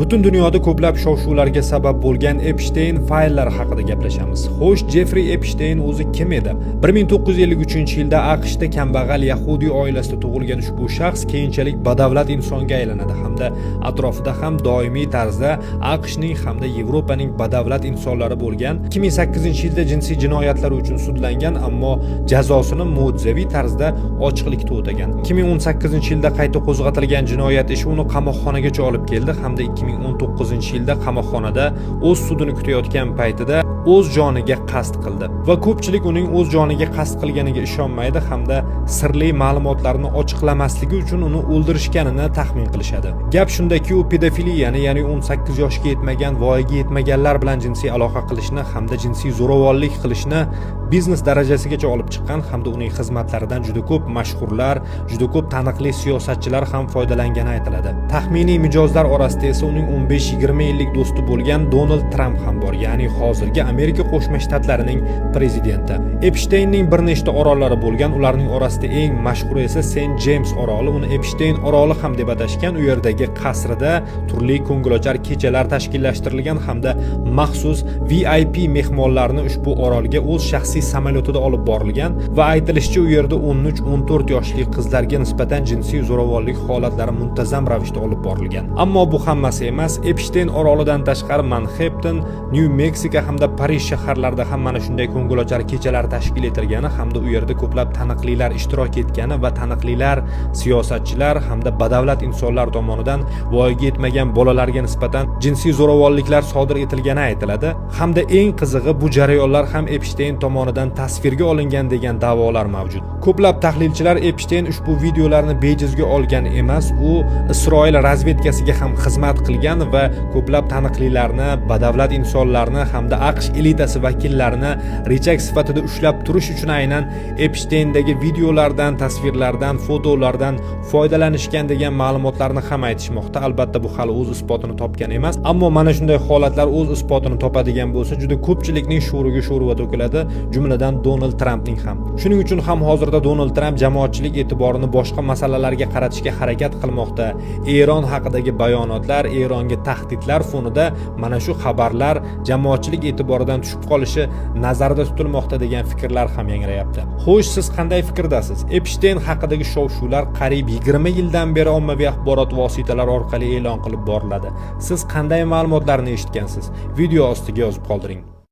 Butun dunyoda ko'plab shov-shuvlarga sabab bo'lgan Epstein fayllari haqida gaplashamiz. Xo'sh, Jeffrey Epstein o'zi kim edi? 1953-yilda AQShda kambag'al yahudiy oilasida tug'ilgan ushbu shaxs keyinchalik badavlat insonga aylanadi hamda atrofida ham doimiy tarzda AQShning hamda Yevropaning badavlat insonlari bo'lgan. 2008-yilda jinsiy jinoyatlar uchun sudlangan, ammo jazosini mo'jizaviy tarzda ochiqlikda o'tagan. 2018-yilda qayta qo'zg'atilgan jinoyat ishi uni qamoqxonagacha olib keldi hamda 2019-yilda qamoqxonada o'z sudini kutayotgan paytida o'z joniga qasd qildi va ko'pchilik uning o'z joniga qasd qilganiga ishonmaydi hamda sirli ma'lumotlarni ochiqlamasligi uchun uni o'ldirishganini taxmin qilishadi. Gap shundaki, u pedofiliyani, ya'ni 18 yoshga yetmagan, voyaga yetmaganlar bilan jinsiy aloqa qilishni hamda jinsiy zo'ravonlik qilishni biznes darajasigacha olib chiqqan hamda uning xizmatlaridan juda ko'p mashhurlar, juda ko'p taniqli siyosatchilar ham foydalangani aytiladi. Taxminiy mijozlar orasida esa uning 15-20 yillik do'sti bo'lgan Donald Tramp ham bor, ya'ni hozirgi Amerika Qo'shma Shtatlarining prezidenti. Epshteynning bir nechta orollari bo'lgan, ularning orasida eng mashhuri esa Sent Jeyms oroli. Uni Epshteyn oroli ham deb atashgan. U yerdagi qasrida turli ko'ngilochar kechalar tashkillashtirilgan hamda maxsus VIP mehmonlarni ushbu orolga o'z shaxsiy samolyotida olib borilgan va aytilishicha, u yerda 13-14 yoshli qizlarga nisbatan jinsiy zo'ravonlik holatlari muntazam ravishda olib borilgan. Ammo bu hammasi emas. Epshteyn orolidan tashqari Manhattan, Nyu Meksika hamda Parij shaharlarida ham mana shunday ko'ngilochar kechalar tashkil etilgani hamda u yerda ko'plab taniqlilar ishtirok etgani va taniqlilar, siyosatchilar hamda badavlat insonlar tomonidan voyaga yetmagan bolalarga nisbatan jinsiy zo'ravonliklar sodir etilgani aytiladi. Hamda eng qizig'i, bu jarayonlar ham Epshteyn tomonidan tasvirga olingan degan da'volar mavjud. Ko'plab tahlilchilar Epshteyn ushbu videolarni bejizga olgan emas, u Isroil razvedkasiga ham xizmat qilgan va ko'plab taniqlilarni, badavlat insonlarni hamda AQSh elitasi vakillarini richag sifatida ushlab turish uchun aynan Epshteyndagi videolardan, tasvirlardan, fotolardan foydalanishgan degan ma'lumotlarni ham aytishmoqda. Albatta, bu hali o'z isbotini topgan emas, ammo mana shunday holatlar o'z isbotini topadigan bo'lsa, juda ko'pchilikning sho'riga sho'rva to'kiladi, jumladan Donald Trampning ham. Shuning uchun ham hozirda Donald Tramp jamoatchilik e'tiborini boshqa masalalarga qaratishga harakat qilmoqda. Eron haqidagi bayonotlar, Eronga tahdidlar fonida mana shu xabarlar jamoatchilik e'tiboridan tushib qolishi nazarda tutilmoqda degan fikrlar ham yangrayapti. Xo'sh, siz qanday fikrdasiz? Epshteyn haqidagi shov-shuvlar qariyb 20 yildan beri ommaviy axborot vositalari orqali e'lon qilib boriladi. Siz qanday ma'lumotlarni eshitgansiz? Video ostiga yozib qoldiring.